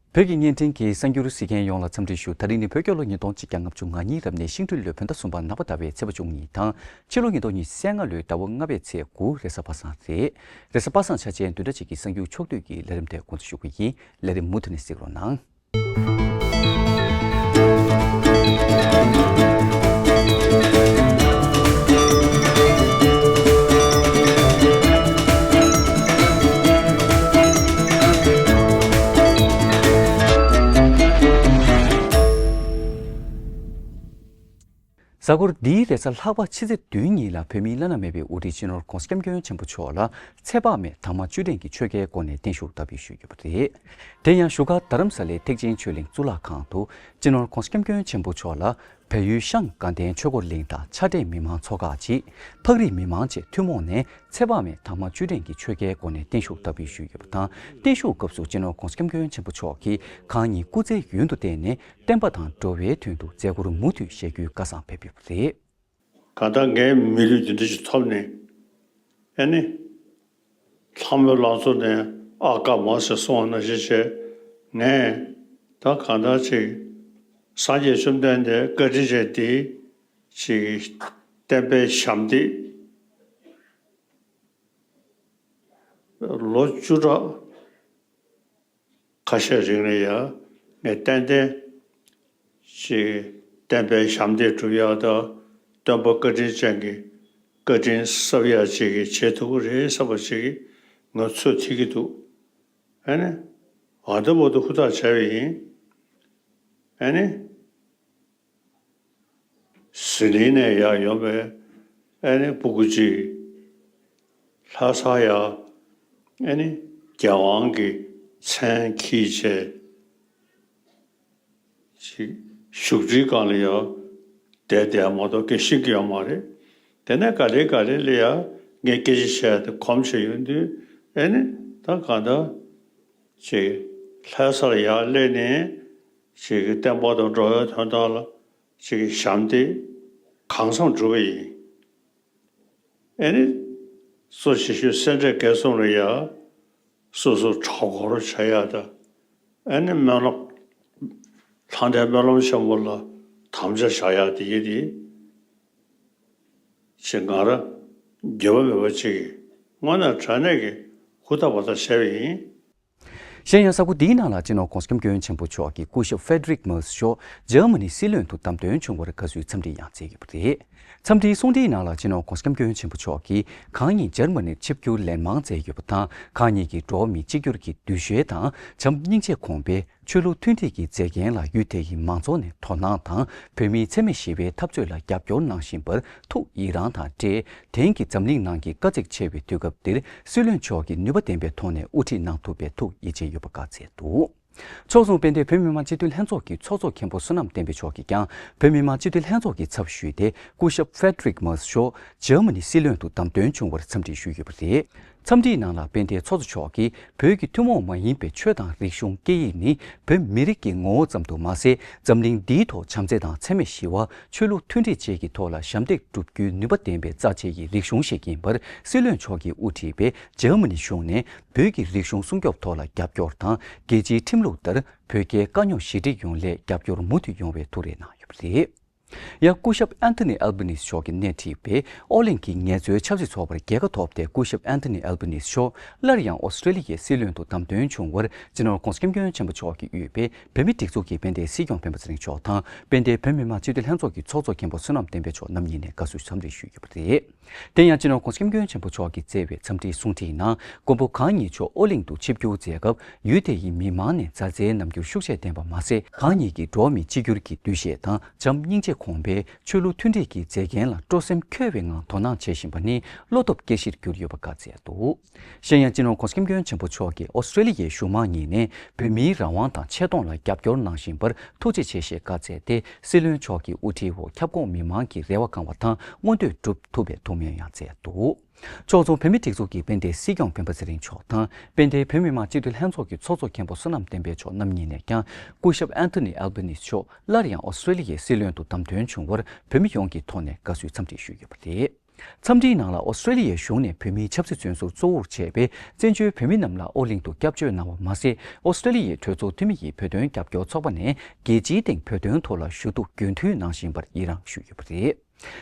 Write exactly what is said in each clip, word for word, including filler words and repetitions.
བོད་ཀྱི་བརྙན་འཕྲིན་གྱི་གསར་འགྱུར་གཟིགས་མཁན་ཡོངས་ལ་འཚམས་འདྲི་ཞུ། ད་རིང་ནི་བོད་རྒྱལ་ལོ་ཉིས་སྟོང་གཅིག་བརྒྱ་ལྔ་བཅུ་ང་གཉིས་རབ་གནས་ཤིང་སྦྲུལ་ལོའི་བོད་ཟླ་གསུམ་པ་ནག་པ་ཟླ་བའི་ཚེས་པ་བཅུ་གཉིས་དང་། ཕྱི་ལོ་ཉིས་སྟོང་ཉི་ཤུ་རྩ་ལྔ་ལོའི་ཟླ་བ་ལྔ་པའི་ཚེས་དགུ་རེས་གཟའ་པ་སངས་རེད། རེས་གཟའ་པ་སངས་ཆ་ཅན་བདུན་ཕྲག་གཅིག་གི་གསར་འགྱུར་ཕྱོགས་བསྡུས་ཀྱི་ལས་རིམ་དེ་འགོ་འཛུགས་ཞུ་གི་ཡིན། ལས་རིམ་མུ་མཐུད་ནས་གཟིགས་རོགས་གནང་། གཟའ་འཁོར་འདིའི་རེས་གཟའ་ལྷག་པ་ཕྱི་ཚེས་བདུན་ཉིན་ལ་བོད་མིའི་བླ་ན་མེད་པའི་དབུ་ཁྲིད་སྤྱི་ནོར་༧གོང་ས་༧སྐྱབས་མགོན་ཆེན་པོ་མཆོག་ལ་ཚེ་དཔག་མེད་དྭངས་མ་བཅུད་ལྡན་གྱི་ཆོས་བརྒྱའི་སྒོ་ནས་བརྟན་བཞུགས་བསྟར་འབུལ་ཞུས་ཡོད་པ་རེད། དེ་ཡང་བཞུགས་སྒར་རྡ་རམ་ས་ལའི་ཐེག་ཆེན་ཆོས་གླིང་གཙུག་ལག་ཁང་དུ་སྤྱི་ནོར་༧གོང་ས་༧སྐྱབས་མགོན་ཆེན་པོ་མཆོག་ལ་བལ་ཡུལ་ཤང་དགའ་ལྡན་ཆོས་འཁོར་གླིང་དང་ཕྱག་སྦྲེལ་མི་མང་ཚོགས་ཁག་ཅིག་འཕགས་རིས་མི་མང་བཅས་ཐུན་མོང་ནས་ཚེ་དཔག་མེད་དྭངས་མ་བཅུད་ལྡན་གྱི་ཆོས་བརྒྱའི་སྒོ་ནས་བརྟན་བཞུགས་བསྟར་འབུལ་ཞུས་ཡོད་པ་དང་། བརྟན་བཞུགས་སྐབས་སུ་སྤྱི་ནོར་༧གོང་ས་༧སྐྱབས་མགོན་ཆེན་པོ་མཆོག་གིས་གང་ཉིད་སྐུ་ཚེ་ཡུན་དུ་བརྟན་ནས་བསྟན་པ་དང་འགྲོ་བའི་དོན་དུ་མཛད་སྒོར་མུ་མཐུད་ཞལ་བརྒྱུད་བཀའ་བཟང་ཕེབས་ཡོད་པ་རེད། གང་ལྟར་ངའི་མི་ལུས་འདི་འདྲ་ཞིག་ཐོབ་ནས། ཨེ་ནི། ལྷ་མོའི་ལང་ཚོ་ནས་ཨ་ཀ་མ་ཟེར་གསུང་བ་ནང་བཞིན་བྱས། ངས་ད་གང་ལྟར་ཅིག་སངས་རྒྱས་བཅོམ་ལྡན་འདས་བཀའ་དྲིན་ཅན་འདིའི་ཅིག་བསྟན་པའི་ཞབས་འདེགས་ལོ་བཅུ་ཕྲག་ཁ་ཤས་རིང་ལ་ཡང་ངས་ཏན་ཏན་ཅིག་བསྟན་པའི་ཞབས་འདེགས་སྒྲུབ་ཡག་དང་། སྟོན་པ་བཀའ་དྲིན་ཅན་གྱི་བཀའ་དྲིན་གསབ་ཡག་ཅིག་གི་བྱེད་ཐུབ་ཀྱི་རེད་བསམ་པ་ཅིག་གི་ངས་ཚོད་ཐིག་གི་འདུག་ཨ་ནི། ཨ་ད་བར་དུ་ཧུར་ཐག་བྱས་པ་ཡིན། ཨ་ནི། ཟི་ལིང་ནས་ཡར་ཡོང་བའི་ཨ་ནི་སྤུ་གུ་གཅིག་ལྷ་སར་ཡར་ཨ་ནི་རྒྱལ་དབང་གི་མཚན་འཁྱེར་བྱས་ཅིག་བཞུགས་ཁྲིའི་སྒང་ལ་ཡར་བསྡད་བསྡད་མ་གཏོགས་སྐད་ཤེས་ཀྱི་ཡོད་མ་རེད། དེ་ནས་ག་ལེ་ག་ལེ་ལ་ཡར་ངས་སྐད་ཆ་བཤད་དེ་གོམས་བྱས་ཡོང་དུས། ཨ་ནི་ད་གང་ལྟར་ཅིག་ལྷ་སར་ཡར་སླེབས་ནས་ཅིག་བསྟན་པ་དང་འགྲོ་བའི་དོན་དག་ལ་ཅིག་གི་ཞབས་འདེགས་གང་འཚམ་བསྒྲུབས་པ་ཡིན། ཨ་ནི། གཙོ་ཆེ་ཤོས་སེ་འབྲས་དགེ་གསུམ་ལ་ཡ་སོ་སོ་གྲྭ་སྐོར་བྱ་ཡ་དང་། ཨ་ནི་སྨོན་ལམ། ལྷ་འདྲེ་སྨོན་ལམ་ཆེན་པོ་ལ་དམ་བཅའ་བཞག་ཡ་དེ་ཡིན་ཏེ། ཅིག་ང་རང་འགྱོད་པ་མེད་པ་ཅིག་དངོས་གནས་དྲང་གནས་ཀྱི་ཧུར་ཐག་བ་ཐག་བྱས་པ་ཡིན། གཞན་ཡང་གཟའ་འཁོར་འདིའི་ནང་ལ་སྤྱི་ནོར་༧གོང་ས་༧སྐྱབས་མགོན་ཆེན་པོ་མཆོག་གིས་སྐུ་ཞབས་ཧྥེ་ཌི་རིག་མར་སི་མཆོག་འཇར་མ་ནི་སྲིད་བློན་དུ་བདམས་ཐོན་བྱུང་བར་དགའ་བསུའི་འཚམས་འདྲི་ཡང་མཛད་ཡོད་པ་རེད། འཚམས་འདྲིའི་གསུང་འཕྲིན་ནང་ལ་སྤྱི་ནོར་༧གོང་ས་༧སྐྱབས་མགོན་ཆེན་པོ་མཆོག་གིས་གང་ཉིད་འཇར་མ་ནིར་ཆིབས་བསྒྱུར་ལན་མང་མཛད་ཡོད་པ་དང་། གང་ཉིད་ཀྱིས་འགྲོ་བ་མི་གཅིག་གྱུར་གྱི་འདུ་ཤེས་དང་བྱམས་སྙིང་རྗེ་གོང་འཕེལ། ཆོས་ལུགས་མཐུན་སྒྲིལ་གྱི་མཛད་འགན་ལ་ཡུལ་དེ་ཡི་མང་ཚོགས་ནས་དོ་སྣང་དང་། བོད་མིའི་འཚེ་མེད་ཞི་བའི་འཐབ་རྩོད་ལ་རྒྱབ་སྐྱོར་གནང་བཞིན་པར་ཐུགས་ཡི་རང་དང་འབྲེལ། དེང་གི་འཛམ་གླིང་ནང་གི་དཀའ་ཚེགས་ཆེ་བའི་དུས་སྐབས་འདིར་སྲིད་བློན་མཆོག་གིས་ནུས་པ་ལྡན་པའི་ཐོག་ནས་དབུ་ཁྲིད་གནང་ཐུབ་པའི་ཐུགས་ཡིད་ཆེས་ཡོད་པ་བཀའ་སྩལ་འདུག་ཕྱོགས་མཚུངས་དཔལ་ལྡན་བོད་མི་མང་སྤྱི་འཐུས་ལྷན་ཚོགས་ཀྱི་ཚོགས་གཙོ་མཁན་པོ་བསོད་ནམས་བསྟན་འཕེལ་མཆོག་གིས་ཀྱང་། བོད་མི་མང་སྤྱི་འཐུས་ལྷན་ཚོགས་ཀྱི་ཚབ་ཞུས་ཏེ། སྐུ་ཞབས་ཧྥེ་ཌི་རིག་མར་སི་མཆོག་འཇར་མ་ནི་སྲིད་བློན་དུ་བདམས་ཐོན་བྱུང་བར་འཚམས་འདྲི་ཞུས་ཡོད་པ་རེད། འཚམས་འདྲིའི་ནང་ལ་དཔལ་ལྡན་ཚོགས་གཙོ་མཆོག་གིས། བོད་ཀྱི་ཐུན་མོང་མ་ཡིན་པའི་ཆོས་དང་རིག་གཞུང་སྐད་ཡིག་ནི་བོད་མི་རིགས་ཀྱི་ངོ་བོ་ཙམ་དུ་མ་ཟད། འཛམ་གླིང་འདིའི་ཐོག་བྱམས་བརྩེ་དང་འཚེ་མེད་ཞི་བ། ཆོས་ལུགས་མཐུན་སྒྲིལ་བཅས་ཀྱི་ཐོག་ལ་ཞབས་འདེགས་སྒྲུབ་རྒྱུའི་ནུས་པ་ལྡན་པའི་རྩ་ཆེ་ཡི་རིག་གཞུང་ཞིག་ཡིན་པར། སྲིད་བློན་མཆོག་གིས་དབུ་ཁྲིད་པའི་འཇར་མ་ནི་གཞུང་ནས་བོད་ཀྱི་རིག་གཞུང་སྲུང་སྐྱོབ་ཐོག་ལ་རྒྱབ་སྐྱོར་དང་། རྒྱལ་སྤྱིའི་ཁྲིམས་ལུགས་ལྟར་བོད་རྒྱའི་དཀའ་རྙོག་ཞི་འགྲིག་ཡོང་སླད་རྒྱབ་སྐྱོར་མུ་མཐུད་ཡོང་བའི་ཐུགས་རེ་གནང་ཡོད་པ་རེད། ཡང་སྐུ་ཞབས་ཨན་ཐོ་ནི་ཨལ་བྷ་ནིས་མཆོག་གིས་སྣེ་ཁྲིད་པའི་ཨོ་གླིང་གི་ངལ་རྩོལ་ཆབ་སྲིད་ཚོགས་པར་རྒྱལ་ཁ་ཐོབ་སྟེ། སྐུ་ཞབས་ཨན་ཐོ་ནི་ཨལ་བྷ་ནིས་མཆོག་སླར་ཡང་ཨོ་སི་ཀྲེ་ལི་ཡའི་སྲིད་བློན་དུ་བདམས་ཐོན་བྱུང་བར། སྤྱི་ནོར་༧གོང་ས་༧སྐྱབས་མགོན་ཆེན་པོ་མཆོག་གིས་དབུས་པའི་བོད་མིའི་སྒྲིག་འཛུགས་ཀྱི་དཔལ་ལྡན་སྲིད་སྐྱོང་སྤེན་པ་ཚེ་རིང་མཆོག་དང་། དཔལ་ལྡན་བོད་མི་མང་སྤྱི་འཐུས་ལྷན་ཚོགས་ཀྱི་ཚོགས་གཙོ་མཁན་པོ་བསོད་ནམས་བསྟན་འཕེལ་མཆོག་རྣམ་གཉིས་ནས་དགའ་བསུའི་འཚམས་འདྲི་ཞུས་ཡོད་པ་རེད། དེ་ཡང་སྤྱི་ནོར་༧གོང་ས་༧སྐྱབས་མགོན་ཆེན་པོ་མཆོག་གིས་བསྩལ་བའི་འཚམས་འདྲིའི་གསུང་འཕྲིན་ནང་། མགོན་པོ་གང་ཉིད་མཆོག་ཨོ་གླིང་དུ་ཆིབས་བསྒྱུར་མཛད་སྐབས། ཡུལ་དེ་ཡི་མི་མང་ནས་མཛའ་བརྩེའི་རྣམ་འགྱུར་ཤུགས་ཆེ་ལྡན་པ་མ་ཟད། གང་ཉིད་ཀྱིས་འགྲོ་བ་མི་གཅིག་གྱུར་གྱི་འདུ་ཤེས་དང་། བྱམས་སྙིང་རྗེ་གོང་འཕེལ། ཆོས་ལུགས་མཐུན་སྒྲིལ་གྱི་མཛད་འགན་ལ་སྤྲོ་སེམས་འཁོལ་བའི་ངང་དོ་སྣང་བྱེད་བཞིན་པ་ནི་བློ་སྟོབས་སྐྱེ་གཞིར་གྱུར་ཡོད་པ་བཀའ་སྩལ་འདུག་གཞན་ཡང་། སྤྱི་ནོར་༧གོང་ས་༧སྐྱབས་མགོན་ཆེན་པོ་མཆོག་གིས་ཨོ་སི་ཀྲེ་ལི་ཡའི་གཞུང་མང་གཉིས་ནས་བོད་མིའི་རང་དབང་དང་ཆེ་མཐོང་ལ་རྒྱབ་སྐྱོར་གནང་བཞིན་པར་ཐུགས་རྗེ་ཆེ་ཞེས་བཀའ་སྩལ་ཏེ། སྲིད་བློན་མཆོག་གི་དབུ་ཁྲིད་འོག་ཁྱབ་ཁོངས་མི་མང་གི་རེ་བ་བསྐང་བ་དང་། མངོན་འདོད་སྒྲུབ་ཐུབ་པའི་ཐུགས་སྨོན་ཡང་སྩལ་འདུག་ཕྱོགས་མཚུངས་བོད་མིའི་སྒྲིག་འཛུགས་ཀྱི་དཔལ་ལྡན་སྲིད་སྐྱོང་སྤེན་པ་ཚེ་རིང་མཆོག་དང་། དཔལ་ལྡན་བོད་མི་མང་སྤྱི་འཐུས་ལྷན་ཚོགས་ཀྱི་ཚོགས་གཙོ་མཁན་པོ་བསོད་ནམས་བསྟན་འཕེལ་མཆོག་རྣམ་གཉིས་ནས་ཀྱང་། སྐུ་ཞབས་ཨན་ཐོ་ནི་ཨལ་བྷ་ནིས་མཆོག་སླར་ཡང་ཨོ་སི་ཀྲེ་ལི་ཡའི་སྲིད་བློན་དུ་བདམས་ཐོན་བྱུང་བར། བོད་མི་ཡོངས་ཀྱི་ཐོག་ནས་དགའ་བསུའི་འཚམས་འདྲི་ཞུས་ཡོད་པ་རེད། འཚམས་འདྲིའི་ནང་ལ་ཨོ་སི་ཀྲེ་ལི་ཡའི་གཞུང་ནས་བོད་མིའི་ཆབ་སྲིད་བཙོན་ཟུར་གཙོ་བོར་བྱས་པའི་བཙན་བྱོལ་བོད་མི་རྣམས་ལ་ཨོ་གླིང་དུ་སྐྱབས་བཅོལ་གནང་བ་མ་ཟད། ཨོ་སི་ཀྲེ་ལི་ཡའི་གྲོས་ཚོགས་འཐུས་མི་ཡིས་བོད་དོན་རྒྱབ་སྐྱོར་ཚོགས་པ་ནས་རྒྱལ་སྤྱིའི་སྟེང་བོད་དོན་ཐོག་ལ་ཞུ་གཏུག་རྒྱུན་མཐུད་གནང་བཞིན་པར་ཡི་རངས་ཞུས་ཡོད་པ་རེད།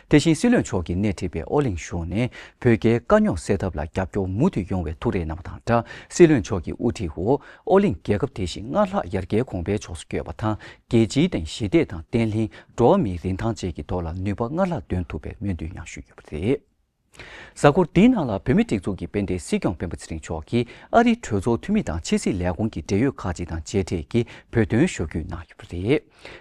དེ་བཞིན་སྲིད་བློན་མཆོག་གིས་སྣེ་ཁྲིད་པའི་ཨོ་གླིང་གཞུང་ནས་བོད་རྒྱའི་དཀའ་རྙོག་སེལ་ཐབས་ལ་རྒྱབ་སྐྱོར་མུ་མཐུད་ཡོང་བའི་ཐུགས་རེ་གནང་བ་དང་སྦྲགས། སྲིད་བློན་མཆོག་གི་དབུ་ཁྲིད་འོག་ཨོ་གླིང་རྒྱལ་ཁབ་དེ་བཞིན་སྔར་ལྷག་ཡར་རྒྱས་གོང་འཕེལ་ཕྱོགས་སུ་བསྐྱོད་པ་དང་། རྒྱལ་སྤྱིའི་སྟེང་ཞི་བདེ་དང་བརྟན་ལྷིང་། འགྲོ་བ་མིའི་རིན་ཐང་བཅས་ཀྱི་ཐོག་ལ་ནུས་པ་སྔར་ལྷག་འདོན་ཐུབ་པའི་སྨོན་འདུན་ཡང་ཞུས་ཡོད་པ་རེད། གཟའ་འཁོར་འདིའི་ནང་ལ་བོད་མིའི་སྒྲིག་འཛུགས་ཀྱི་དཔལ་ལྡན་སྲིད་སྐྱོང་སྤེན་པ་ཚེ་རིང་མཆོག་གིས་ཨ་རིའི་གྲོས་ཚོགས་འཐུས་མི་དང་ཕྱི་སྲིད་ལས་ཁུངས་ཀྱི་འབྲེལ་ཡོད་ཁག་ཅིག་དང་མཇལ་འཕྲད་ཀྱིས་བོད་དོན་ཞུ་སྐུལ་གནང་ཡོད་པ་རེད།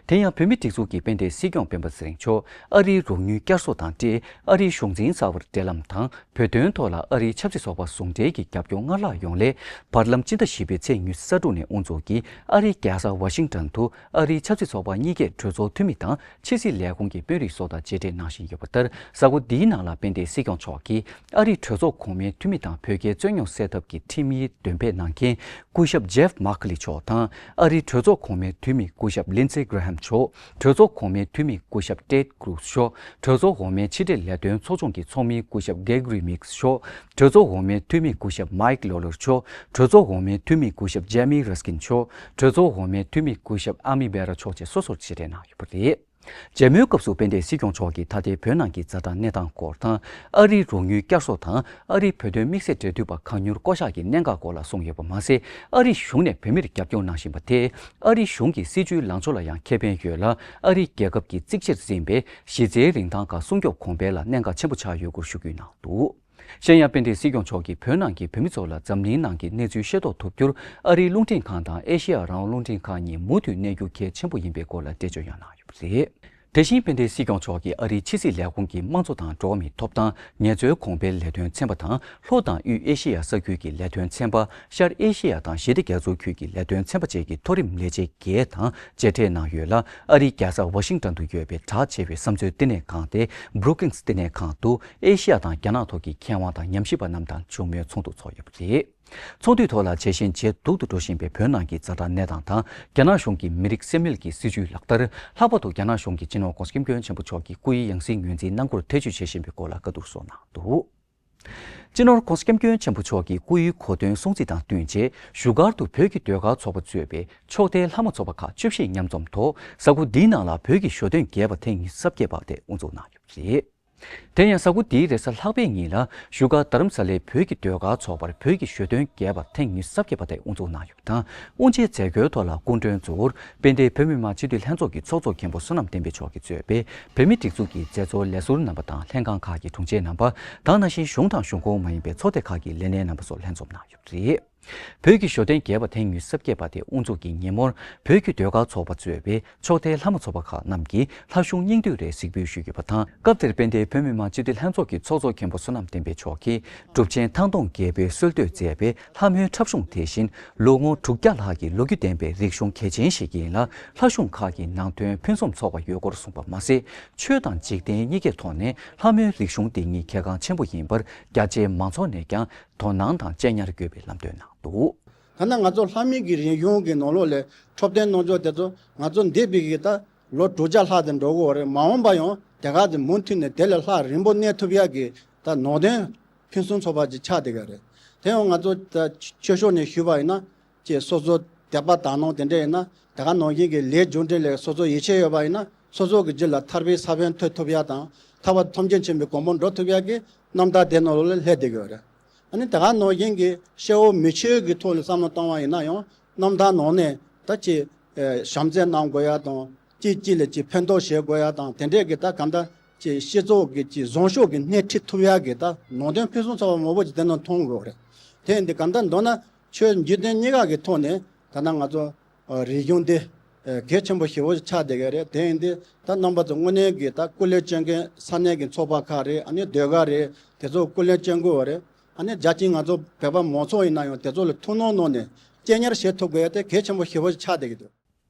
དེ་ཡང་བོད་མིའི་སྒྲིག་འཛུགས་ཀྱི་དཔལ་ལྡན་སྲིད་སྐྱོང་སྤེན་པ་ཚེ་རིང་མཆོག་ཨ་རིའི་རོགས་དངུལ་བསྐྱར་གསོ་དང་འབྲེལ་ཨ་རིའི་གཞུང་འཛིན་གསར་པར་འབྲེལ་ལམ་དང་། བོད་དོན་ཐོག་ལ་ཨ་རིའི་ཆབ་སྲིད་ཚོགས་པ་ཟུང་འབྲེལ་གྱི་རྒྱབ་སྐྱོར་སྔར་ལྷག་ཡོང་སླད། བར་ལམ་སྤྱི་ཟླ་བཞི་པའི་ཚེས་ཉི་ཤུ་རྩ་དྲུག་ནས་དབུ་འཛུགས་ཀྱིས་ཨ་རིའི་རྒྱལ་ས་ཝ་ཤིང་ཏོན་དུ་ཨ་རིའི་ཆབ་སྲིད་ཚོགས་པ་གཉིས་ཀས་གྲོས་ཚོགས་འཐུས་མི་དང་ཕྱི་སྲིད་ལས་ཁུངས་ཀྱི་དཔོན་རིགས་སོགས་དང་མཇལ་འཕྲད་གནང་བཞིན་ཡོད་པ་ལྟར། གཟའ་འཁོར་འདིའི་ནང་ལ་དཔལ་ལྡན་སྲིད་སྐྱོང་མཆོག་གིས་ཨ་རིའི་གྲོས་ཚོགས་གོང་མའི་འཐུས་མི་དང་བོད་རྒྱའི་རྩོད་རྙོག་སེལ་ཐབས་ཀྱི་ཁྲིམས་ཡིག་འདོན་སྤེལ་གནང་མཁན་སྐུ་ཞབས་ཇེབ་མཱ་ཁ་ལི་མཆོག་དང་། ཨ་རིའི་གྲོས་ཚོགས་གོང་མའི་འཐུས་མི་སྐུ་ཞབས་ལིན་སི་གྷི་ར་ཧམ་མཆོག་གྲོས་ཚོགས་གོང་མའི་འཐུས་མི་སྐུ་ཞབས་ཏེད་ཀྲུ་མཆོག་གྲོས་ཚོགས་འོག་མའི་ཕྱི་འབྲེལ་ལས་དོན་ཚོགས་ཆུང་གི་ཚོགས་མི་སྐུ་ཞབས་གྷེ་གྷི་རི་མིག་མཆོག་གྲོས་ཚོགས་འོག་མའི་འཐུས་མི་སྐུ་ཞབས་མཱིག་ལོ་ལར་མཆོག་གྲོས་ཚོགས་འོག་མའི་འཐུས་མི་སྐུ་ཞབས་ཇེ་མི་ར་སི་ཀིན་མཆོག་གྲོས་ཚོགས་འོག་མའི་འཐུས་མི་སྐུ་ཞབས་ཨ་མི་བེ་ར་མཆོག་བཅས་སོ་སོར་མཇལ་འཕྲད་གནང་ཡོད་པ་རེད། མཇལ་མོལ་སྐབས་སུ་དཔལ་ལྡན་སྲིད་སྐྱོང་མཆོག་གིས་ད་ལྟའི་བོད་ནང་གི་ཛ་དྲག་གནས་སྟངས་སྐོར་དང་། ཨ་རིའི་རོགས་དངུལ་བསྐྱར་གསོ་དང་། ཨ་རིའི་བོད་དོན་དམིགས་བསལ་འབྲེལ་མཐུད་པ་གང་མྱུར་བསྐོ་གཞག་གི་གནད་འགག་སྐོར་ལ་གསུངས་ཡོད་པ་མ་ཟད། ཨ་རིའི་གཞུང་ནས་བོད་མིར་རྒྱབ་སྐྱོར་གནང་བཞིན་པ་དེས་ཨ་རིའི་གཞུང་གི་སྲིད་བྱུས་ལངས་ཕྱོགས་ལ་ཡང་ཁེ་ཕན་ཡོད་ལ། ཨ་རིའི་རྒྱལ་ཁབ་ཀྱི་གཙིགས་ཆེར་འཛིན་པའི་གཞི་རྩའི་རིན་ཐང་ཁག་སྲུང་སྐྱོབ་གོང་འཕེལ་ལ་གནད་འགག་ཆེན་པོ་ཆགས་ཡོད་སྐོར་ཞུ་རྒྱུའི་གནང་འདུག་གཞན་ཡང་དཔལ་ལྡན་སྲིད་སྐྱོང་མཆོག་གིས་བོད་ནང་གི་བོད་མི་ཚོ་ལ་འཛམ་གླིང་ནང་གི་གནས་ཚུལ་ཤེས་རྟོགས་ཐུབ་རྒྱུར་ཨ་རིའི་རླུང་འཕྲིན་ཁང་དང་ཨེ་ཤེ་ཡ་རང་དབང་རླུང་འཕྲིན་ཁང་གཉིས་མུ་མཐུད་གནས་རྒྱུ་གལ་ཆེན་པོ་ཡིན་པའི་སྐོར་ལ་འགྲེལ་བརྗོད་ཡང་གནང་ཡོད་པ་རེད། དེ་བཞིན་དཔལ་ལྡན་སྲིད་སྐྱོང་མཆོག་གིས་ཨ་རིའི་ཕྱི་སྲིད་ལས་ཁུངས་ཀྱི་དམངས་གཙོ་དང་འགྲོ་བ་མིའི་ཐོབ་ཐང་། ངལ་རྩོལ་གོང་འཕེལ་ལས་དོན་ཚན་པ་དང་། ལྷོ་དང་དབུས་ཨེ་ཤེ་ཡ་ས་ཁུལ་གྱི་ལས་དོན་ཚན་པ། ཤར་ཨེ་ཤེ་ཡ་དང་ཞི་བདེ་རྒྱ་མཚོ་ཁུལ་གྱི་ལས་དོན་ཚན་པ་བཅས་ཀྱི་མཐོ་རིམ་ལས་བྱེད་བརྒྱད་དང་མཇལ་འཕྲད་གནང་ཡོད་ལ། ཨ་རིའི་རྒྱལ་ས་ཝ་ཤིང་ཏོན་དུ་ཡོད་པའི་གྲགས་ཆེ་བའི་བསམ་ཚུལ་བསྟི་གནས་ཁང་སྟེ་Brookings་བསྟི་གནས་ཁང་དུ་ཨེ་ཤེ་ཡ་དང་རྒྱ་ནག་ཐོག་གི་མཁས་དབང་དང་ཉམས་ཞིབ་པ་རྣམས་དང་བྱུང་མོལ་ཚོགས་འདུ་ཚོགས་ཡོད་པ་རེད། ཚོགས་འདུའི་ཐོག་ལ་ཇེ་ཞན་ཇེ་སྡུག་ཏུ་འགྲོ་བཞིན་པའི་བོད་ནང་གི་ཛ་དྲག་གནས་སྟངས་དང་། རྒྱ་ནག་གཞུང་གིས་མི་རིགས་སེལ་མེད་ཀྱི་སྲིད་བྱུས་ལག་བསྟར། ལྷག་པར་དུ་རྒྱ་ནག་གཞུང་གིས་སྤྱི་ནོར་༸གོང་ས་༸སྐྱབས་མགོན་ཆེན་པོ་མཆོག་གི་སྐུ་ཡི་ཡང་སྲིད་ངོས་འཛིན་གནང་སྒོར་ཐེ་བྱུས་བྱེད་བཞིན་པའི་སྐོར་ལ་བཀའ་བསྡུར་སོགས་གནང་འདུག་སྤྱི་ནོར་༸གོང་ས་༸སྐྱབས་མགོན་ཆེན་པོ་མཆོག་གི་སྐུ་ཡི་གོ་སྟོན་སྲུང་བརྩི་དང་བསྟུན་བྱས། བཞུགས་སྒར་དུ་བོད་ཀྱི་ཟློས་གར་ཚོགས་པ་གཙོས་པའི་ཕྱོགས་མཐའི་ལྷ་མོ་ཚོགས་པ་ཁག་བཅུ་བཞི་མཉམ་འཛོམས་ཐོག་གཟའ་འཁོར་འདིའི་ནང་ལ་བོད་ཀྱི་ཞོ་སྟོན་རྒྱས་པ་ཐེངས་ཉི་ཤུ་རྩ་བརྒྱད་པ་དེ་དབུ་འཛུགས་གནང་ཡོད་པ་རེད། དེ་ཡང་གཟའ་འཁོར་འདིའི་རེས་གཟའ་ལྷག་པའི་ཉིན་ལ་བཞུགས་སྒར་རྡ་རམ་ས་ལའི་བོད་ཀྱི་ཟློས་གར་ཚོགས་པར་བོད་ཀྱི་ཞོ་སྟོན་རྒྱས་པ་ཐེངས་ཉི་ཤུ་རྩ་བརྒྱད་པ་དེ་དབུ་འཛུགས་གནང་ཡོད་པ་དང་། དབུ་འབྱེད་མཛད་སྒོའི་ཐོག་ལ་སྐུ་མགྲོན་གཙོ་བོར་དཔལ་ལྡན་བོད་མི་མང་སྤྱི་འཐུས་ལྷན་ཚོགས་ཀྱི་ཚོགས་གཙོ་མཁན་པོ་བསོད་ནམས་བསྟན་འཕེལ་མཆོག་གིས་གཙོས་པའི་བོད་མིའི་སྒྲིག་འཛུགས་ཀྱི་མཛད་གཙོ་ལས་ཟུར་རྣམ་པ་དང་ལྷན་ཁང་ཁག་གི་དྲུང་ཆེ་རྣམ་པ་དང་། ནང་བཞིན་གཞུང་དང་གཞུང་ཁོངས་མ་ཡིན་པའི་ཚོགས་སྡེ་ཁག་གི་ལས་སྣེ་རྣམ་པ་སོགས་ལྷན་འཛོམས་གནང་ཡོད་པ་རེད། བོད་ཀྱི་ཞོ་སྟོན་རྒྱས་པ་ཐེངས་ཉི་ཤུ་རྩ་བརྒྱད་པ་དེ་དབུ་འཛུགས་ཀྱི་ཉིན་མོར། བོད་ཀྱི་ཟློས་གར་ཚོགས་པ་གཙོས་པའི་ཕྱོགས་མཐའི་ལྷ་མོ་ཚོགས་པ་ཁག་རྣམས་ཀྱིས་ལྷ་གཞུང་སྙིང་བསྡུས་རེ་གཟིགས་འབུལ་ཞུས་ཡོད་པ་དང་། སྐབས་དེར་དཔལ་ལྡན་བོད་མི་མང་སྤྱི་འཐུས་ལྷན་ཚོགས་ཀྱི་ཚོགས་གཙོ་མཁན་པོ་བསོད་ནམས་བསྟན་འཕེལ་མཆོག་གིས། གྲུབ་ཆེན་ཐང་སྟོང་རྒྱལ་པོས་གསོལ་བསྟོད་མཛད་པའི་ལྷ་མོའི་འཁྲབ་གཞུང་དེ་བཞིན་ལོ་ངོ་དྲུག་བརྒྱ་ལྷག་གི་ལོ་རྒྱུས་ལྡན་པའི་རིག་གཞུང་གལ་ཆེན་ཞིག་ཡིན་ལ། ལྷ་གཞུང་ཁག་གི་ནང་དོན་ཕུན་སུམ་ཚོགས་པ་ཡོད་སྐོར་གསུངས་པ་མ་ཟད། ཆོས་དང་འཇིག་རྟེན་གཉིས་ཀའི་ཐོག་ནས་ལྷ་མོའི་རིག་གཞུང་འདི་ཉིད་གལ་འགངས་ཆེན་པོ་ཡིན་པར། རྒྱ་ཆེའི་མང་ཚོགས་ནས་ཀྱང་དོ་སྣང་དང་གཅེས་ཉར་དགོས་པའི་ལམ་སྟོན་གནང་འདུག། ད་ནི་ང་ཚོ་ལྷ་མོའི་གི་རིག་གཞུང་གི་ནང་ལོགས་ལས་འཁྲབ་སྟོན་གནང་ཕྱོགས་དེ་ཚོ་ང་ཚོ་འདས་པའི་གི་ད་ལོ་དྲུག་བརྒྱ་ལྷག་དེ་འགྲོ་གི་ཡོད་རེད། མ་འོངས་པ་ཡང་དེ་ག་དེ་མུ་མཐུད་ནས་དེ་ལས་ལྷག་རིང་པོ་གནས་ཐུབ་ཡག་གི་ད་ནང་དོན་ཕུན་སུམ་ཚོགས་པ་ཅིག་ཆགས་བསྡད་ཀྱི་རེད། དེ་ཡང་ང་ཚོ་ད་ཆོས་ཕྱོགས་ནས་ཞུས་པ་ཡིན་ན། ཅེས་སོ་སོ་དད་པ་དག་སྣང་དེ་འདྲ་ཡིན་ན། དེ་ག་ནང་བཞིན་གྱི་ལས་རྒྱུ་འབྲས་ལ་སོ་སོ་ཡིད་ཆེས་ཡོད་པ་ཡིན་ན། སོ་སོ་གི་རྒྱུད་ལ་ཐར་པའི་ས་བོན་ཐོན་ཐུབ་ཡ་དང་། ཐར་པ་ཐམས་ཅད་མཁྱེན་པའི་གོ་འཕང་འགྲོ་ཐུབ་ཡ་གི་རྣམ་ཐར་དེ་ནང་ལོགས་ལ་སླེབས་བསྡད་ཀྱི་ཡོད་རེད། ཨ་ནི་དེ་ག་ནང་བཞིན་གྱི་སྐྱེ་བོ་མི་ཆོས་ཀྱི་ཐོག་ལ་བསམ་བློ་བཏང་བ་ཡིན་ན་ཡང་། རྣམ་ཐར་ནང་ནས་ད་ཅིག་ཨེ་བྱམས་བརྩེ་གནང་དགོས་ཡ་དང་། གཅིག་གཅིག་ལ་ཅིག་ཕན་ཐོགས་བྱེད་དགོས་ཡ་དང་། དེ་འདྲས་ཀྱི་ད་གང་ལྟར་ཅིག་སྤྱི་ཚོགས་ཀྱི་ཅིག་བཟང་ཕྱོགས་ཀྱི་སྣེ་ཁྲིད་ཐུབ་ཡ་གི་ད་ནང་དོན་ཕུན་སུམ་ཚོགས་པ་མང་པོ་ཅིག་དེ་ནང་མཐོང་དགོས་རེད། དེ་ཡིན་དུས་གང་ལྟར་མདོར་ན། ཆོས་འཇིག་རྟེན་གཉིས་ཀ་གི་ཐོག་ནས་ད་ལྟ་ང་ཚོ་ཨ་རིག་གཞུང་འདི་ཨ་གལ་ཆེན་པོ་ཞེ་པོ་ཆགས་བསྡད་ཀྱི་རེད། དེ་ཡིན་དུས་ད་རྣམ་པ་ཚོ་དངོས་གནས་ཀྱི་ད་སྐུ་ལས་བསྐྱོན་མཁན་ས་གནས་ཀྱི་ཚོགས་པ་ཁག་རེད། ཨ་ནི་ཟློས་གར་རེད། དེ་ཚོ་སྐུ་ལས་བསྐྱོན་དགོས་པ་རེད། ཨ་ནི་རྒྱ་ཆེའི་ང་ཚོ་བོད་པ་མང་ཚོགས་ཡིན་ན་ཡང་དེ་ཚོ་ལ་ཐུགས་སྣང་གནང་ནས་གཅེས་ཉར་བྱེད་ཐུབ་དགོས་ཡ་དེ་གལ་ཆེན་པོ་ཞེ་པོ་ཆགས་བསྡད་ཀྱི་འདུག།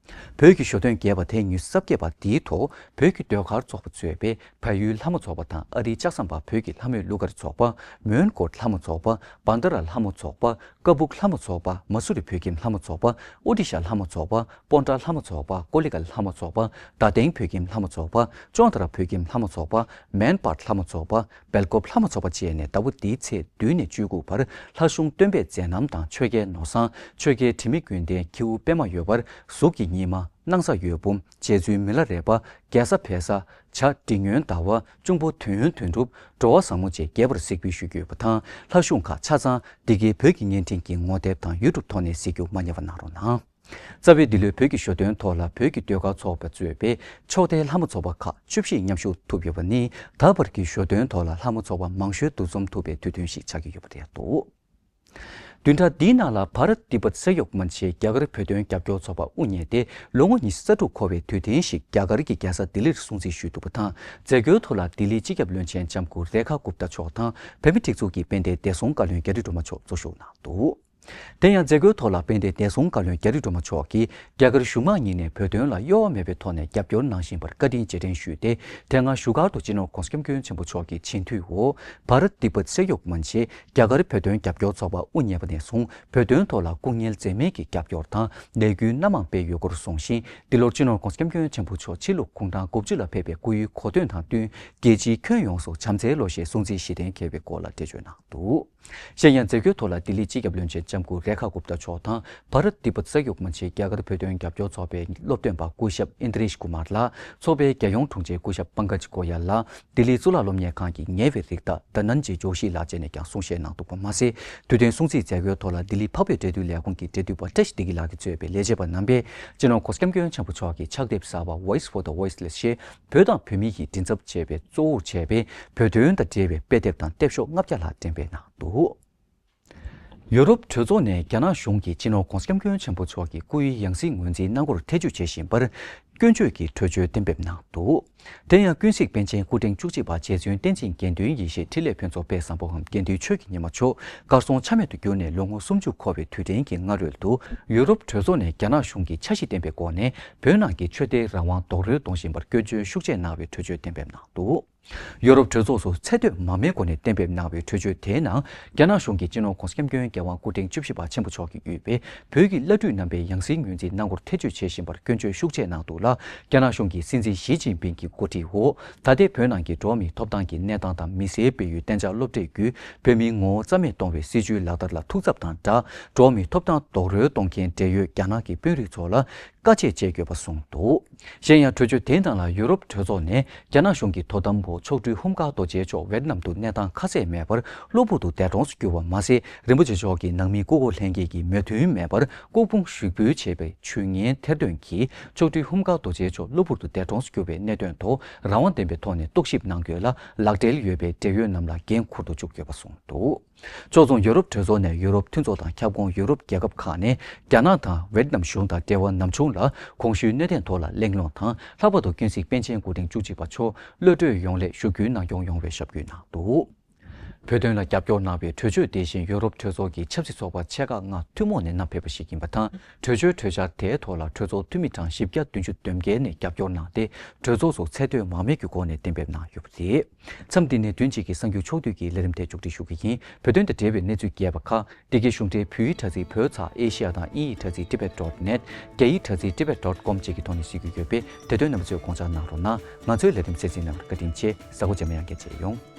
བོད་ཀྱི་ཞོ་སྟོན་རྒྱས་པ་ཐེངས་ཉི་ཤུ་རྩ་བརྒྱད་པ་འདིའི་ཐོག་བོད་ཀྱི་ཟློས་གར་ཚོགས་པ་གཙོས་པའི་བལ་ཡུལ་ལྷ་མོ་ཚོགས་པ་དང་། ཨ་རིའི་ལྕགས་ཟམ་པ་བོད་ཀྱི་ལྷ་མོའི་གླུ་གར་ཚོགས་པ། མོན་གྷོ་ལྷ་མོ་ཚོགས་པ། བྷན་དྷ་ར་ལྷ་མོ་ཚོགས་པ། ཀ་སྦུག་ལྷ་མོ་ཚོགས་པ། མ་སུ་རི་བོད་ཁྱིམ་ལྷ་མོ་ཚོགས་པ། ཨོ་ཏི་ཤ་ལྷ་མོ་ཚོགས་པ། སྤོན་ཊ་ལྷ་མོ་ཚོགས་པ། ཀོ་ལི་གྷལ་ལྷ་མོ་ཚོགས་པ། རྡ་སྟེང་བོད་ཁྱིམ་ལྷ་མོ་ཚོགས་པ། ཅོང་ཏ་ར་བོད་ཁྱིམ་ལྷ་མོ་ཚོགས་པ། མན་པར་ལྷ་མོ་ཚོགས་པ། སྦེལ་ཀོབ་ལྷ་མོ་ཚོགས་པ་བཅས་ནས་ཟླ་བ་འདིའི་ཚེས་བདུན་ནས་བཅུ་དགུ་བར་ལྷ་གཞུང་སྟོན་པའི་མཛད་རྣམ་དང་ཆོས་རྒྱལ་ནོར་བཟང་། ཆོས་རྒྱལ་དྲི་མེད་ཀུན་ལྡན། ཁྱེའུ་པད་མ་ཡོད་པར་གཟུགས་ཀྱི་ཉི་མ། སྣང་ས་འོད་འབུམ། རྗེ་བཙུན་མི་ལ་རས་པ། རྒྱལ་ས་བལ་བཟའ། བྱ་འབྲི་སྔོན་ཟླ་བ། གཅུང་པོ་དུས་ཡུན་དོན་གྲུབ། འགྲོ་བ་བཟང་མོ་བཅས་རྒྱས་པར་གཟིགས་འབུལ་ཞུ་རྒྱུ་ཡོད་པ་དང་། ལྷ་གཞུང་ཁག་ཆ་ཚང་འདི་གའི་བོད་ཀྱི་བརྙན་འཕྲིན་གྱི་ངོ་དེབ་དང་ཡུ་ཊུབ་ཐོག་ནས་གཟིགས་རྒྱུ་མ་བསྙེལ་བ་གནང་རོགས་གནང་། རྩ་བའི་འདི་ལོའི་བོད་ཀྱི་ཞོ་སྟོན་ཐོག་ལ་བོད་ཀྱི་ཟློས་གར་ཚོགས་པ་གཙོས་པའི་ཕྱོགས་མཐའི་ལྷ་མོ་ཚོགས་པ་ཁག་བཅུ་བཞི་མཉམ་ཞུགས་ཐུབ་ཡོད་པ་ནི། ད་བར་གྱི་ཞོ་སྟོན་ཐོག་ལ་ལྷ་མོ་ཚོགས་པ་མང་ཤོས་འདུ་འཛོམས་ཐུབ་པའི་དུས་སྟོན་ཞིག་ཆགས་ཀྱི་ཡོད་པ་རེད་འདུག་བདུན་ཕྲག་འདིའི་ནང་ལ་བྷ་རཏ་ཏི་བྷཏ་ས་ཡོག་མན་ཆེ་རྒྱ་གར་བོད་དོན་རྒྱབ་སྐྱོར་ཚོགས་པ་དབུ་བརྙེས་ཏེ་ལོ་ངོ་ཉི་ཤུ་རྩ་དྲུག་འཁོར་བའི་དུས་དྲན་ཞིག་རྒྱ་གར་གྱི་རྒྱལ་ས་ལྡི་ལིར་སྲུང་བརྩི་ཞུས་འདུག་པ་དང་། མཛད་སྒོའི་ཐོག་ལ་ལྡི་ལིའི་སྤྱི་ཁྱབ་བློན་ཆེན་ལྕམ་སྐུ་རེ་ཁ་གུཔྟ་མཆོག་དང་བོད་མིའི་སྒྲིག་འཛུགས་ཀྱི་དཔལ་ལྡན་བདེ་སྲུང་བཀའ་བློན་རྒྱ་རི་སྒྲོལ་མ་མཆོག་གཙོ་བཞུགས་གནང་འདུག་དེ་ཡང་མཛད་སྒོའི་ཐོག་ལ་དཔལ་ལྡན་བདེ་སྲུང་བཀའ་བློན་རྒྱ་རི་སྒྲོལ་མ་མཆོག་གིས་རྒྱ་གར་གཞུང་མང་གཉིས་ནས་བོད་དོན་ལ་གཡོ་བ་མེད་པའི་ཐོག་ནས་རྒྱབ་སྐྱོར་གནང་བཞིན་པར་བཀའ་དྲིན་རྗེས་དྲན་ཞུས་ཏེ། དེ་སྔ་བཞུགས་སྒར་དུ་སྤྱི་ནོར་༧གོང་ས་༧སྐྱབས་མགོན་ཆེན་པོ་མཆོག་གི་ཆེས་མཐོའི་འོག་བྷ་རཏ་ཏི་བྷཏ་ས་ཡོག་མན་ཆེ་རྒྱ་གར་བོད་དོན་རྒྱབ་སྐྱོར་ཚོགས་པ་དབུ་བརྙེས་པ་ནས་བཟུང་བོད་དོན་ཐོག་ལ་སྐུ་ངལ་འཛེམས་མེད་ཀྱི་རྒྱབ་སྐྱོར་དང་ལས་འགུལ་སྣ་མང་སྤེལ་ཡོད་སྐོར་གསུངས་ཤིང་། འདི་ལོར་སྤྱི་ནོར་༧གོང་ས་༧སྐྱབས་མགོན་ཆེན་པོ་མཆོག་ཕྱི་ལུགས་གུང་ཐང་དགུ་བཅུ་ལ་ཕེབས་པའི་སྐུ་ཡུལ་གོ་སྟོན་དང་བསྟུན་རྒྱལ་སྤྱིའི་ཁྱོན་ཡོངས་སུ་བྱམས་བརྩེའི་ལོ་ཞེས་སྲུང་བརྩི་ཞུས་གཏན་འཁེལ་བའི་སྐོར་ལ་འགྲེལ་བརྗོད་གནང་འདུག་གཞན་ཡང་མཛད་སྒོའི་ཐོག་ལ་ལྡི་ལིའི་སྤྱི་ཁྱབ་བློན་ཆེན་ལྕམ་སྐུ་རེ་ཁ་གུཔྟ་མཆོག་དང་བྷ་རཏ་ཏི་བྷཏ་ས་ཡོག་མན་ཆེ་རྒྱ་གར་བོད་དོན་རྒྱབ་སྐྱོར་ཚོགས་པའི་སློབ་སྟོན་པ་སྐུ་ཞབས་ཨིན་དྲེཤ་ཀུ་མར་ལགས། ཚོགས་པའི་རྒྱལ་ཡོངས་དྲུང་ཆེ་སྐུ་ཞབས་པང་ཀཇ་ཀོ་ཡལ་ལགས། ལྡི་ལིའི་གཙུག་ལག་སློབ་གཉེར་ཁང་གི་ཉེ་བའི་རིགས་བདག་དྷ་ནན་ཇི་ཇོ་ཤི་ལགས་བཅས་ནས་ཀྱང་གསུང་བཤད་གནང་འདུག་པ་མ་ཟད། དུས་སྟོན་སྲུང་བརྩིའི་མཛད་སྒོའི་ཐོག་ལ་ལྡི་ལི་འཕགས་བོད་འབྲེལ་མཐུད་ལས་ཁུངས་ཀྱི་འབྲེལ་མཐུད་པ་བཀྲ་ཤིས་བདེ་སྐྱིད་ལགས་ཀྱིས་གཙོས་པའི་ལས་བྱེད་པ་རྣམ་པས་སྤྱི་ནོར་༧གོང་ས་༧སྐྱབས་མགོན་ཆེན་པོ་མཆོག་གི་ཕྱག་དེབ་གསར་པ་Voice for the Voiceless ཞེས་བོད་དང་བོད་མི་ཡི་མགྲིན་ཚབ་ཅེས་པའི་གཙོ་བོར་བྱས་པའི་བོད་དོན་དང་འབྲེལ་བའི་དཔེ་དེབ་དང་དེབ་ཤོག་ལྔ་བརྒྱ་ལྷག་འགྲེམས་སྤེལ་གནང་འདུག་ཡུ་རོབ་གྲོས་ཚོགས་ནས་རྒྱ་ནག་གཞུང་གིས་སྤྱི་ནོར་༧གོང་ས་༧སྐྱབས་མགོན་ཆེན་པོ་མཆོག་གི་སྐུའི་ཡང་སྲིད་ངོས་འཛིན་གནང་སྒོར་ཐེ་བྱུས་བྱེད་བཞིན་པར་སྐྱོན་བརྗོད་ཀྱི་གྲོས་ཆོད་གཏན་འབེབས་གནང་འདུག་དེ་ཡང་ཀུན་གཟིགས་པཎ་ཆེན་སྐུ་ཕྲེང་བཅུ་གཅིག་པ་རྗེ་བཙུན་བསྟན་འཛིན་དགེ་འདུན་ཡེ་ཤེས་འཕྲིན་ལས་ཕུན་ཚོགས་དཔལ་བཟང་པོའམ་དགེ་འདུན་ཆོས་ཀྱི་ཉི་མ་མཆོག་གར་སོང་ཆ་མེད་དུ་གྱུར་ནས་ལོ་ངོ་སུམ་ཅུ་འཁོར་བའི་དུས་དྲན་གྱི་སྔ་རོལ་དུ། ཡུ་རོབ་གྲོས་ཚོགས་ནས་རྒྱ་ནག་གཞུང་གིས་འཆར་གཞི་བཏིང་པའི་སྒོ་ནས་བོད་ནང་གི་ཆོས་དད་རང་དབང་རྡོག་རོལ་གཏོང་བཞིན་པར་སྐྱོན་བརྗོད་ཤུགས་ཆེ་གནང་བའི་གྲོས་ཆོད་གཏན་འབེབས་གནང་འདུག་ཡུ་རོབ་གྲོས་ཚོགས་སུ་ཚད་མཐོའི་མ་མོས་སྒོ་ནས་གཏན་འབེབས་གནང་བའི་གྲོས་ཆོད་དེའི་ནང་། རྒྱ་ནག་གཞུང་གིས་སྤྱི་ནོར་༧གོང་ས་༧སྐྱབས་མགོན་རྒྱལ་དབང་སྐུ་ཕྲེང་བཅུ་བཞི་པ་ཆེན་པོ་མཆོག་གིས་དབུས་པའི་བོད་ཀྱི་བླ་སྤྲུལ་རྣམ་པའི་ཡང་སྲིད་ངོས་འཛིན་གནང་སྒོར་ཐེ་བྱུས་བྱེད་བཞིན་པར་སྐྱོན་བརྗོད་ཤུགས་ཆེ་གནང་འདུག་ལ། རྒྱ་ནག་གཞུང་གི་སྲིད་འཛིན་ཞི་ཅིན་ཕིང་གི་འགོ་ཁྲིད་འོག་ད་ལྟའི་བོད་ནང་གི་འགྲོ་བ་མིའི་ཐོབ་ཐང་གི་གནས་སྟངས་དང་མི་སེར་སྤེལ་ཡུལ་གཏན་འཇགས་སློབ་གྲྭའི་བརྒྱུད་བོད་མིའི་ངོ་བོ་རྩ་མེད་གཏོང་བའི་སྲིད་བྱུས་ལག་བསྟར་ལ་ཐུགས་འཚབ་དང་སྦྲགས། འགྲོ་བ་མིའི་ཐོབ་ཐང་རྡོག་རོལ་གཏོང་མཁན་འབྲེལ་ཡོད་རྒྱ་ནག་གི་དཔོན་རིགས་ཚོ་ལ་བཀའ་ཆད་བཅད་དགོས་པ་གསུངས་འདུག་གཞན་ཡང་གྲོས་ཆོད་དེའི་ནང་ལ་ཡུ་རོབ་གྲོས་ཚོགས་ནས་རྒྱ་ནག་གཞུང་གི་དོ་དམ་འོག་མཆོག་སྤྲུལ་ཧུམ་ཁ་རྡོ་རྗེ་མཆོག་ཝེ་ཏི་ནམ་དུ་གནས་སྟངས་ཁ་གསལ་མེད་པར་གློ་བུར་དུ་འདས་གྲོངས་སུ་གྱུར་བ་མ་ཟད། རིན་པོ་ཆེ་མཆོག་གི་ནང་མིའི་སྐུ་འཁོར་ལྷན་རྒྱས་ཀྱིས་མོས་མཐུན་མེད་པར་སྐུ་ཕུང་ཞུགས་འབུལ་བྱས་པའི་ཇུས་ངན་ཐེར་འདོན་གྱིས་མཆོག་སྤྲུལ་ཧུམ་ཁ་རྡོ་རྗེ་མཆོག་གློ་བུར་དུ་འདས་གྲོངས་སུ་གྱུར་བའི་གནད་དོན་ཐོག་རང་དབང་ལྡན་པའི་ཐོག་ནས་རྟོག་ཞིབ་གནང་དགོས་ལ། ལག་འབྲེལ་ཡོད་པའི་འབྲེལ་ཡོད་རྣམས་ལ་འགན་འཁུར་དུ་བཅུག་དགོས་པ་གསུངས་འདུག་ཕྱོགས་མཚུངས་ཡུ་རོབ་གྲོས་ཚོགས་ནས་ཡུ་རོབ་མཐུན་ཚོགས་དང་ཁྱབ་ཁོངས་ཡུ་རོབ་རྒྱལ་ཁབ་ཁག་ནས་རྒྱ་ནག་དང་ཝེ་ཏི་ནམ་གཞུང་དང་འབྲེལ་བ་ནམ་བྱུང་ལ་གོང་ཞུས་གནད་དོན་ཐོག་ལ་གླེང་སློང་དང་། ལྷག་པར་དུ་ཀུན་གཟིགས་པཎ་ཆེན་སྐུ་ཕྲེང་བཅུ་གཅིག་པ་མཆོག་གློད་བཀྲོལ་ཡོང་སླད་ཞུ་སྐུལ་གནང་སྐྱོང་ཡོང་བའི་ཞབས་སྐུལ་གནང་འདུག་བོད་དོན་ལ་རྒྱབ་སྐྱོར་གནང་བའི་གྲོས་ཆོད་དེ་བཞིན་ཡུ་རོབ་གྲོས་ཚོགས་ཀྱི་ཆབ་སྲིད་ཚོགས་པ་ཆེ་ཁག་ལྔ་ཐུན་མོང་ནས་བསྣམས་ཕེབས་པ་ཞིག་ཡིན་པ་དང་། གྲོས་ཆོད་གྲོས་འཆར་དེའི་ཐོག་ལ་གྲོས་ཚོགས་འཐུས་མི་གྲངས་བཞི་བརྒྱ་བདུན་ཅུ་དོན་བརྒྱད་ནས་རྒྱབ་སྐྱོར་གནང་སྟེ། གྲོས་ཚོགས་སུ་ཚད་མཐོའི་མང་མོས་ཀྱི་སྒོ་ནས་གཏན་འབེབས་གནང་ཡོད་པ་རེད། མཚམས་འདི་ནས་བདུན་གཅིག་གི་གསར་འགྱུར་ཕྱོགས་བསྡུས་ཀྱི་ལས་རིམ་དེ་མཇུག་སྒྲིལ་ཞུ་གི་ཡིན། བོད་དོན་དང་འབྲེལ་བའི་གནས་ཚུལ་རྒྱས་པ་ཁག་འདི་གའི་གཞུང་འབྲེལ་བོད་ཡིག་དྲ་ཚིགས་བོད་ཚགས་ཨེ་ཤི་ཡ་དང་དབྱིན་ཡིག་དྲ་ཚིགས་tibet dot net། རྒྱ་ཡིག་དྲ་ཚིགས་tibet dot com བཅས་ཀྱི་ཐོག་ནས་གཟིགས་རྒྱུ་ཡོད་པས། དེ་དོན་རྣམ་པ་ཚོས་དགོངས་འཇགས་གནང་རོགས་གནང་། ང་ཚོའི་ལས་རིམ་གསན་གཟིགས་གནང་བར་བཀའ་དྲིན་ཆེ། གཟའ་འཁོར་རྗེས་མ་ཡང་བསྐྱར་མཇལ་ཡོང་།